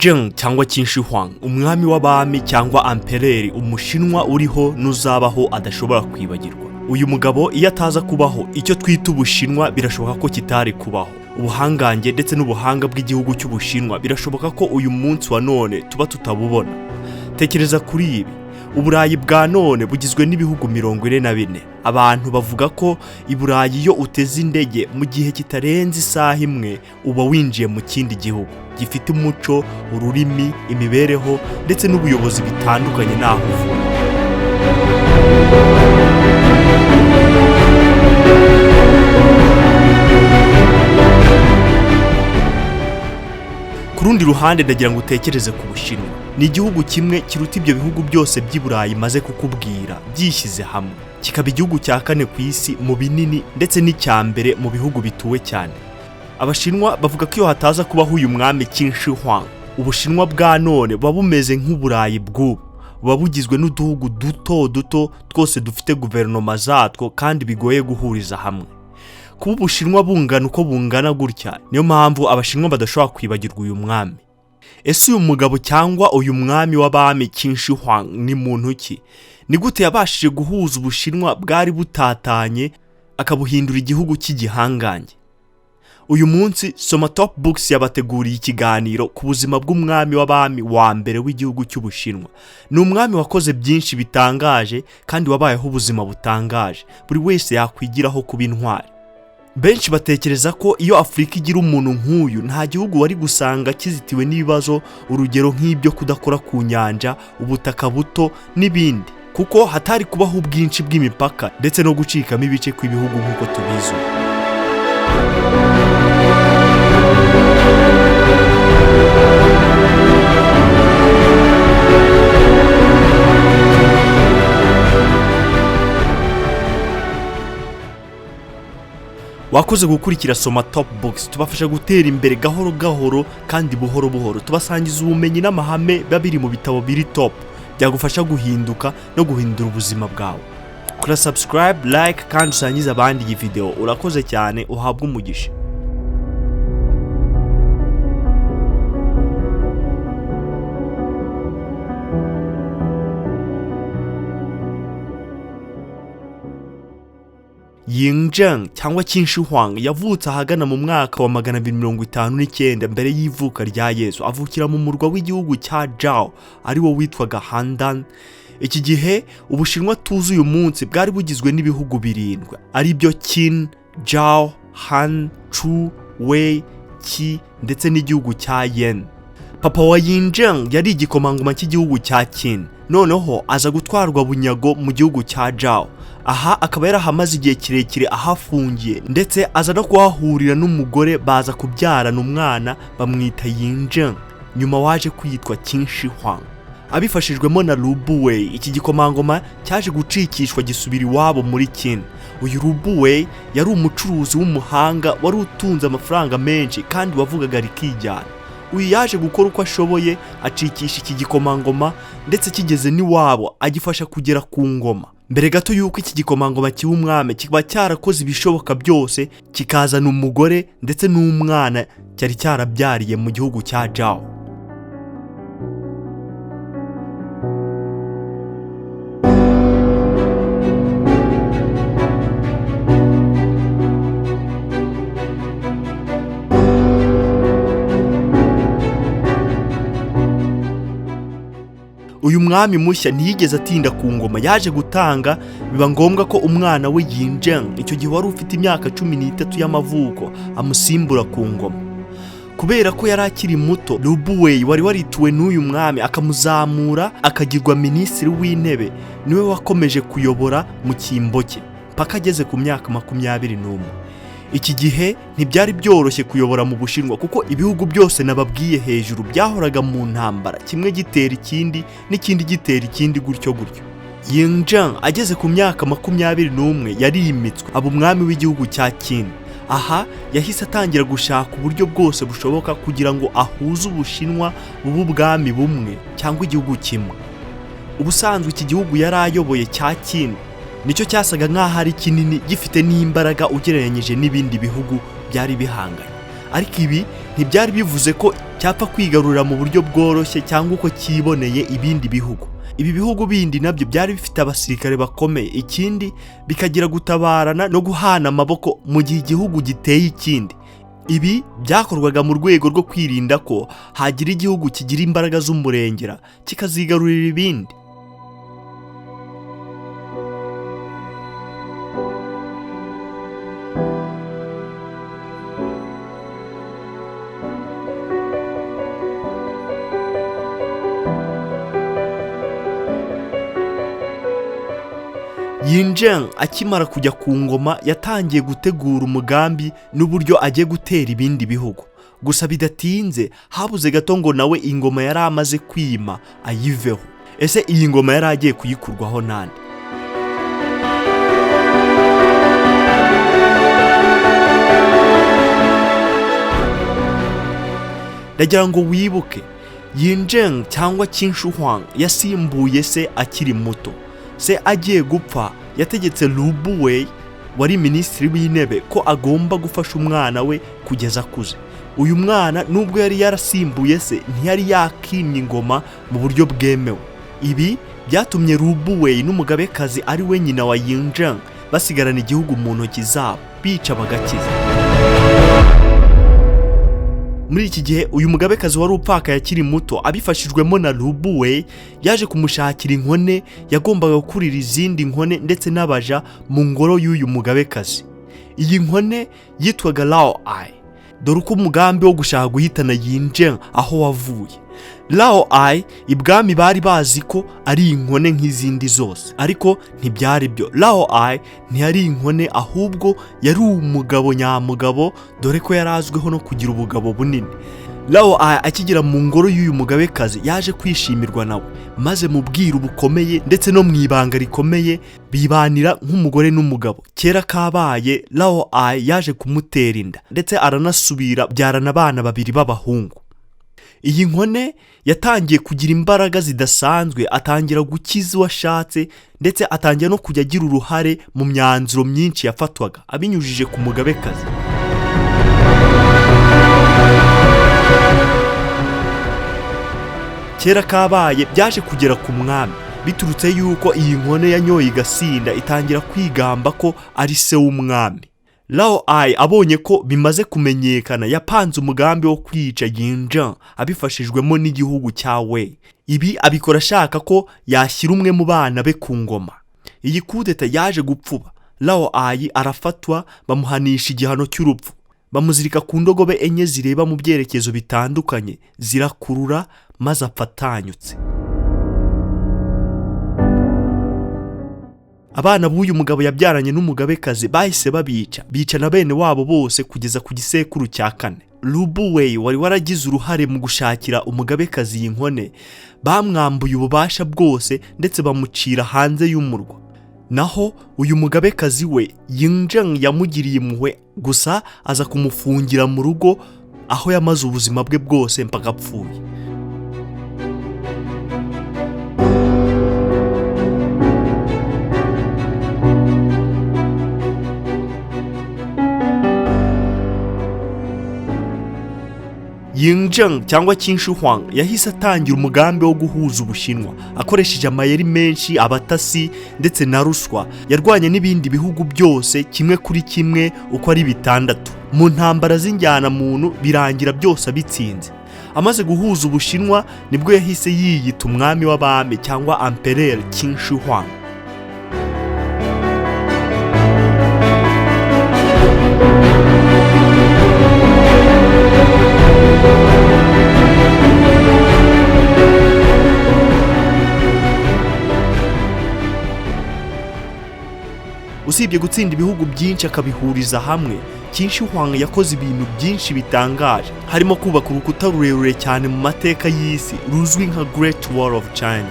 Yingzheng cyangwa Qin Shi Huang, umwami w'abami cyangwa empereur, umushinwa uriho n'uzabaho adashobora kwibagirwa. Uyu mugabo iyo ataza kubaho, icyo twita Ubushinwa birashoboka ko kitari kubaho. Ubuhangange ndetse n'ubuhanga bw'igihugu cy'Ubushinwa birashoboka ko uyu munsi wa none tuba tutabubona. Tekereza kuri ibi: Uburayi bwa none bugizwe n'ibihugu 44. Abantu bavuga ko i Burayi iyo uteze indege, mu gihe kitarenze isaha imwe uba winjiye mu kindi gihugu gifite umuco, ururimi, imibereho ndetse n'ubuyobozi bitandukanye n'aho uvuye. Ku rundi ruhande, ndagira ngo utekereze ku Bushinwa. Ni igihugu kimwe kiruta ibyo bihugu byose by'i Burayi maze kukubwira byishyize hamwe, kikaba igihugu cya kane ku isi mu binini ndetse n'icya mbere mu bihugu bituwe cyane. Abashinwa bavuga ko iyo hataza kubaho uyu mwami Qin Shi Huang, Ubushinwa bwa none buba bumeze nk'Uburayi bw'ubu, buba bugizwe n'uduhugu duto duto twose dufite guverinoma zatwo kandi bigoye guhuriza hamwe. Kuba Ubushinwa bungana uko bungana gutya, niyo mpamvu Abashinwa badashobora kwibagirwa uyu mwami. Ese uyu mugabo cyangwa uyu mwami w'abami Qin Shi Huang ni muntu ki? Ni gute yabashije guhuza Ubushinwa bwari butatanye akabuhindura igihugu cy'igihangange? Uyu munsi Soma Top Books yabateguriye ikiganiro ku buzima bw'umwami w'abami wa mbere w'igihugu cy'Ubushinwa. Ni umwami wakoze byinshi bitangaje kandi wabayeho ubuzima butangaje buri wese yakwigiraho kuba intwari. Benshi batekereza ko iyo Afurika igira umuntu nk'uyu, nta gihugu wari gusanga kizitiwe n'ibibazo, urugero nk'ibyo kudakora ku nyanja, ubutaka buto n'ibindi, kuko hatari kubaho ubwinshi bw'imipaka ndetse no gucikamo ibice kw'ibihugu nk'uko tubizi ubu. Wakoze gukurikira Soma Top Books. Tubafasha gutera imbere gahoro gahoro kandi buhoro buhoro. Tubasangiza ubumenyi n'amahame biba biri mu bitabo biri top byagufasha guhinduka no guhindura ubuzima bwawe. Kora subscribe, like kandi usangize abandi iyi video. Urakoze cyane, uhabwe umugisha. Yingzheng cyangwa Qin Shi Huang yavutse ahagana mu mwaka wa 259 mbere y'ivuka rya Yesu, avukira mu murwa w'igihugu cya Zhao, ari wo witwaga Handan. Iki gihe Ubushinwa tuzi uyu munsi bwari bugizwe n'ibihugu birindwi, ari byo Qin, Zhao, Han, Chu, Wei, Qi ndetse n'igihugu cya Yen. Papa wa Yingzheng yari igikomangoma cy'igihugu cya Qin, noneho aza gutwarwa bunyago mu gihugu cya Zhao. Aha akaba yarahamaze igihe kirekire ahafungiye, ndetse aza no kuhahurira n'umugore, baza kubyarana umwana bamwita Yingzheng, nyuma waje kwitwa Qin Shi Huang. Abifashijwemo na Lu Buwei, iki gikomangoma cyaje gucikishwa gisubira iwabo muri Qin. Uyu Lu Buwei yari umucuruzi w'umuhanga wari utunze amafaranga menshi kandi wavugaga rikijyana. Uyu yaje gukora uko ashoboye acikisha iki gikomangoma, ndetse kigeze n'iwabo agifasha kugera ku ngoma. Mbere gato y'uko iki gikomangoma kiba umwami, kikaba cyarakoze ibishoboka byose kikazana umugore ndetse n'umwana cyari cyarabyariye mu gihugu cya Zhao. Uyu mwami mushya ntiyigeze atinda ku ngoma, yaje gutanga, biba ngombwa ko umwana we Yingzheng, icyo gihe wari ufite imyaka 13 y'amavuko, amusimbura ku ngoma. Kubera ko yari akiri muto, Lu Buwei wari warituwe n'uyu mwami akamuzamura akagirwa minisitiri w'intebe, niwe wakomeje kuyobora mu cyimbo cye mpaka ageze ku myaka 21. Iki gihe ntibyari byoroshye kuyobora mu Bushinwa, kuko ibihugu byose nababwiye hejuru byahoraga mu ntambara, kimwe gitera ikindi n'ikindi gitera ikindi, gutyo gutyo. Yingzheng ageze ku myaka 21 yarimitswe aba umwami w'igihugu cya Qin. Aha yahise atangira gushaka uburyo bwose bushoboka kugira ngo ahuze Ubushinwa bube ubwami bumwe cyangwa igihugu kimwe. Ubusanzwe iki gihugu yari ayoboye cya Qin nicyo cyasaga nk'aho ari kinini, gifite n'imbaraga ugereranyije n'ibindi bihugu byari bihanganye, ariko ibi ntibyari bivuze ko Cyapfa kwigarurira mu buryo bworoshye cyangwa uko cyiboneye ibindi bihugu. Ibi bihugu bindi nabyo byari bifite abasirikare bakomeye, ikindi bikagira gutabarana no guhana amaboko mu gihe igihugu giteye ikindi. Ibi byakorwaga mu rwego rwo kwirinda ko hagira igihugu kigira imbaraga z'umurengera kikazigarurira ibindi. Yinjeng akimara kujya ku ngoma yatangiye gutegura umugambi n'uburyo agiye gutera ibindi bihugu. Gusa bidatinze habuze gato ngo nawe ingoma yari amaze kwima ayiveho. Ese iyi ngoma yari agiye kuyikurwaho nande? Ndagira ngo wibuke Yinjeng cyangwa Qin Shi Huang yasimbuye se akiri muto. Se agiye gupfa yategetse Lu Buwei wari minisitiri w'intebe ko agomba gufasha umwana we kugeza akuze. Uyu mwana nubwo yari yarasimbuye se ntiyari yakimye ingoma mu buryo bwemewe. Ibi byatumye Lu Buwei n'umugabekazi ari we nyina wa Yinjeng basigarana igihugu mu ntoki zabo, bica bagakiza. Muri iki gihe uyu mugabekazi wari upfakaye akiri muto abifashijwemo na Lu Buwei yaje kumushakira inkone yagombaga gukurira izindi nkone ndetse n'abaja mu ngoro y'uyu mugabekazi. Iyi nkone yitwaga Lao Ai. Dore uko umugambi wo gushaka guhitana Yinjeng aho wavuye. Lao Ai ibwami bari bazi ko ari inkone nk'izindi zose, ariko ntibyari byo. Lao Ai ntiyari inkone ahubwo yari umugabo nyamugabo, dore ko yari azwiho no kugira ubugabo bunini. Lao Ai akigera mu ngoro y'uyu mugabekazi yaje kwishimirwa nawe, maze mu bwiru bukomeye ndetse no mu ibanga rikomeye bibanira nk'umugore n'umugabo. Kera kabaye Lao Ai yaje kumutera inda ndetse aranasubira byarana abana babiri b'abahungu. Iyi nkone yatangiye kugira imbaraga zidasanzwe, atangira gukiza uwo ashatse ndetse atangira no kujya agira uruhare mu myanzuro myinshi yafatwaga abinyujije ku mugabekazi. Kera kabaye byaje kugera ku mwami biturutse yuko iyi nkone yanyoye igasinda itangira kwigamba ko ari se w'umwami. Lao Ai abonye ko bimaze kumenyekana yapanze umugambi wo kwica Yinjeng abifashijwemo n'igihugu cya Wei. Ibi abikora ashaka ko yashyira umwe mu bana be ku ngoma. Iyi kudeta yaje gupfuba. Lao Ai arafatwa bamuhanisha igihano cy'urupfu. Bamuzirika ku ndogobe enye zireba mu byerekezo bitandukanye zirakurura maze apfa atanyutse. Abana b'uyu mugabo yabyaranye n'umugabekazi bahise babica, bica na bene wabo bose kugeza ku gisekuru cya kane. Lu Buwei wari waragize uruhare mu gushakira umugabekazi iyi nkone bamwambuye ububasha bwose ndetse bamucira hanze y'umurwa. Naho uyu mugabekazi we Yinjeng yamugiriye impuhwe gusa aza kumufungira mu rugo aho yamaze ubuzima bwe bwose mpaka apfuye. Yinjeng cyangwa Qin Shi Huang yahise atangira umugambi wo guhuza Ubushinwa akoresheje amayeri menshi, abatasi ndetse na ruswa. Yarwanye n'ibindi bihugu byose kimwe kuri kimwe uko ari bitandatu mu ntambara z'injyana muntu, birangira byose abitsinze. Amaze guhuza Ubushinwa nibwo yahise yiyita umwami w'abami cyangwa Empereur Qin Shi Huang. Usibye gutsinda ibihugu byinshi akabihuriza hamwe, Qin Shi Huang yakoze ibintu byinshi bitangaje, harimo kubaka urukuta rurerure cyane mu mateka y'isi ruzwi nka Great Wall of China.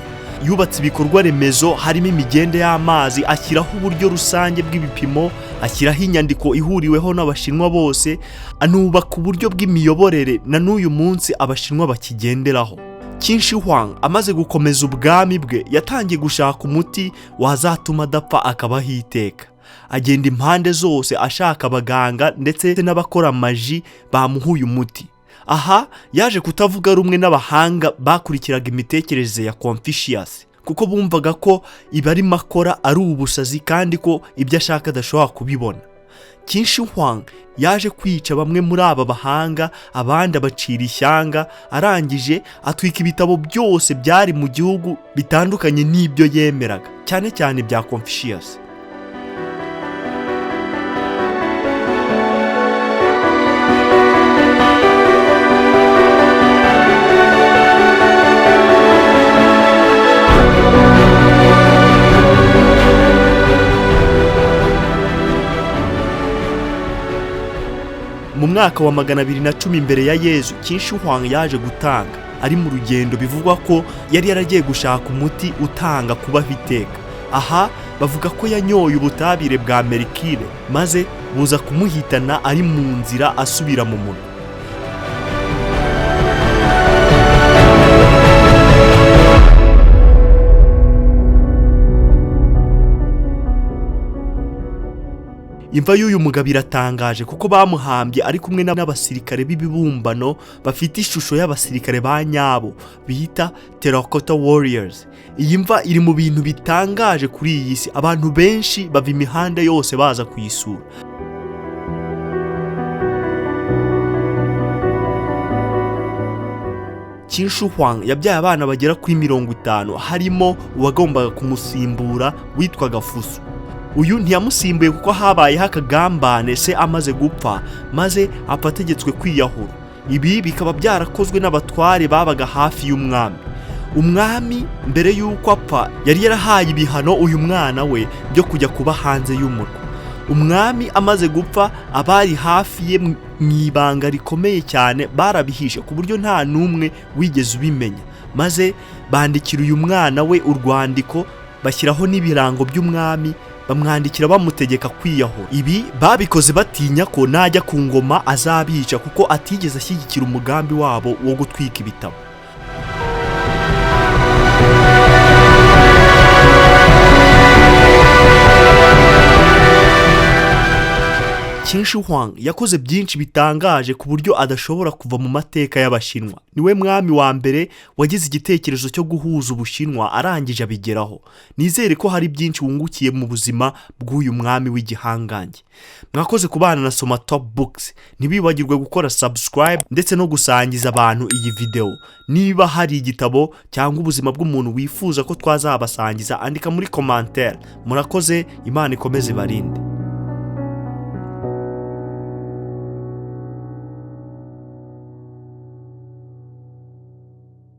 Yubatse ibikorwa remezo harimo imigende y'amazi, ashyiraho uburyo rusange bw'ibipimo, ashyiraho inyandiko ihuriweho n'Abashinwa bose, anubaka uburyo bw'imiyoborere na n'uyu munsi Abashinwa bakigenderaho. Qin Shi Huang amaze gukomeza ubwami bwe yatangiye gushaka umuti wazatuma adapfa akabaho iteka. Agenda impande zose ashaka abaganga ndetse n'abakora maji bamuha uyu muti. Aha yaje kutavuga rumwe n'abahanga bakurikiraga imitekerereze ya Confucius, kuko bumvaga ko ibi arimo akora ari ubusazi kandi ko ibyo ashaka adashobora kubibona. Qin Shi Huang yaje kwica bamwe muri aba bahanga, abandi abacira ishyanga, arangije atwika ibitabo byose byari mu gihugu bitandukanye n'ibyo yemeraga, cyane cyane bya Confucius. Mu mwaka wa 210 mbere ya Yezu, Qin Shi Huang yaje gutanga ari mu rugendo, bivugwa ko yari yaragiye gushaka umuti utanga kubaho iteka. Aha bavuga ko yanyoye ubutabire bwa merikire maze buza kumuhitana ari mu nzira asubira mu murwa. Imva y'uyu mugabo iratangaje kuko bamuhambye ari kumwe n'abasirikare b'ibibumbano bafite ishusho y'abasirikare ba nyabo bita Terracotta Warriors. Iyi mva iri mu bintu bitangaje kuri iyi si, abantu benshi bava imihanda yose baza kuyisura. Qin Shi Huang yabyaye abana bagera kuri 50, harimo uwagombaga kumusimbura witwaga Fusu. Uyu ntiyamusimbuye kuko habayeho akagambane se amaze gupfa, maze apfa ategetswe kwiyahura. Ibi bikaba byarakozwe n'abatware babaga hafi y'umwami. Umwami mbere y'uko apfa yari yarahaye ibihano uyu mwana we byo kujya kuba hanze y'umurwa. Umwami amaze gupfa, abari hafi ye mu ibanga rikomeye cyane barabihishe ku buryo nta n'umwe wigeze ubimenya, maze bandikira uyu mwana we urwandiko, bashyiraho n'ibirango by'umwami, bamwandikira bamutegeka kwiyahura. Ibi babikoze batinya ko najya ku ngoma azabica, kuko atigeze ashyigikira umugambi wabo wo gutwika ibitabo. Qin Shi Huang yakoze byinshi bitangaje ku buryo adashobora kuva mu mateka y'Abashinwa. Niwe mwami wa mbere wagize igitekerezo cyo guhuza Ubushinwa, arangije abigeraho. Nizere ko hari byinshi wungukiye mu buzima bw'uyu mwami w'igihangange. Mwakoze kubana na Soma Top Books. Ntibibagirwe gukora subscribe ndetse no gusangiza abantu iyi video. Niba hari igitabo cyangwa ubuzima bw'umuntu wifuza ko twazabasangiza, andika muri commentaire. Murakoze, Imana ikomeze ibarinde.